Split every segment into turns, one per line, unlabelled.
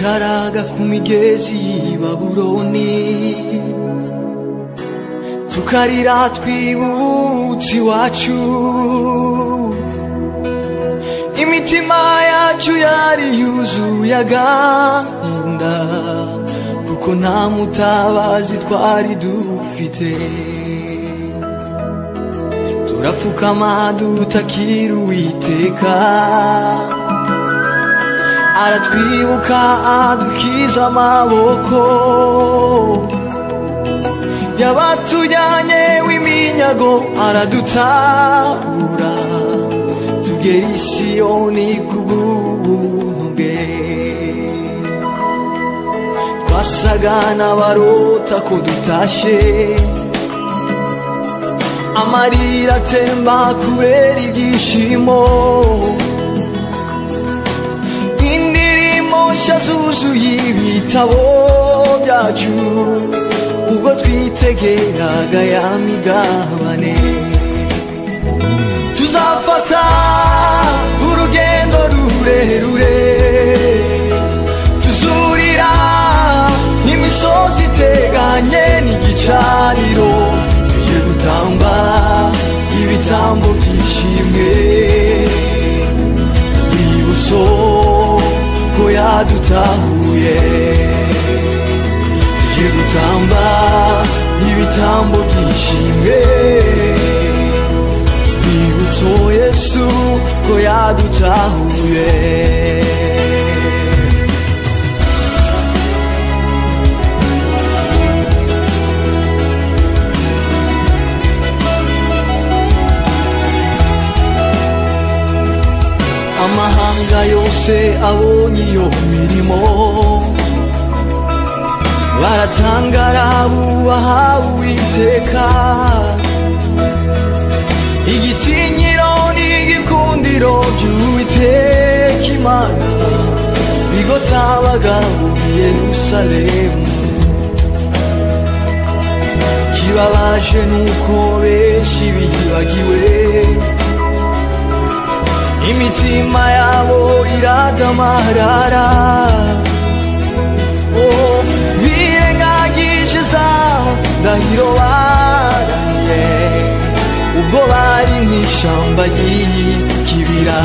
Twicaraga ku migezi y'i Babuloni, tukarira twibutse iwacu. Imitima yacu yari yuzuye agahinda, kuko nta mutabazi twari dufite. Turapfukama dutakira Uwiteka, aratwibuka adukiza amaboko y'abatujyanye w'iminyago, aradutabura tugera i Siyoni kubw'ubuntu bwe. Twasaga n'abarota ko dutashe, amarira atemba kubera ibyishimo. Indirimbo nshya zuzuye ibitabo byacu, ubwo twitegeraga ya migabane. Tuzafata urugendo rurerure, tuzurira imisozi iteganye n'igicaniro, tugiye gutamba ibitambo by'ishimwe, urwibutso ko yadutahuye. Tugiye gutamba ibitambo by'ishimwe, urwibutso Yesu ko yadutahuye. Amahanga yose abonye iyo mirimo, baratangara bubaha Uwiteka. Igitinyiro n'igikundiro by'Uwiteka Imana bigotabaga i Yerusalemu. Kibabaje nuko benshi bibagiwe, imitima yabo iradamarara. Oh, birengagije za ndahiro barahiye, ubwo bari mw'ishyamba ry'ikibira.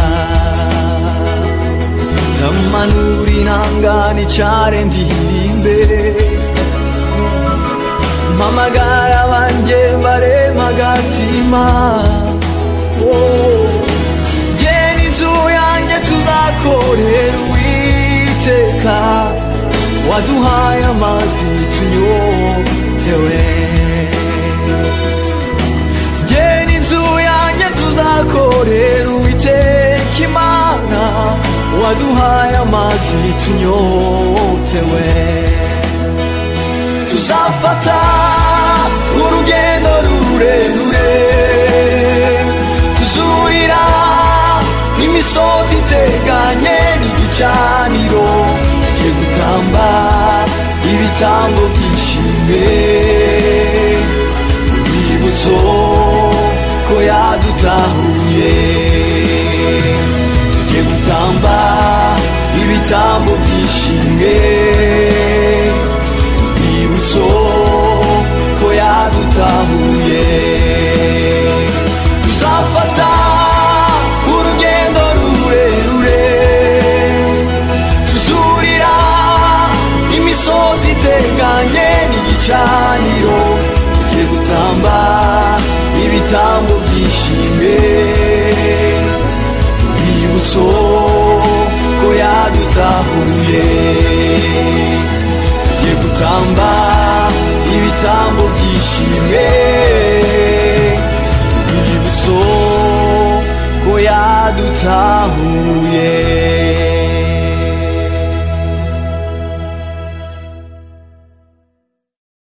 Ndamanura inanga nicare ndirimbe, mpamagara abanjye barema agatima. Oh, jye n'inzu yanjye tuzakorera Uwiteka, waduhaye amazi tunyotewe. Jye n'inzu yanjye tuzakorera Uwiteka Imana, waduhaye amazi tunyotewe. Tuzafata urugendo rurerure, tuzurira imisozi iteganye n'igicaniro, tugiye gutamba ibitambo by'ishimwe, urwibutso ko yadutahuye. Tugiye gutamba ibitambo by'ishimwe, urwibutso ko yadutahuye. Tuzafata urugendo rurerure, tuzurira imisozi iteganye n'igicaniro, tugiye gutamba ibitambo by'ishimwe, urwibutso ko yadutahuye. Tugiye gutamba ibitambo by'ishimwe, urwibutso ko yadutahuye.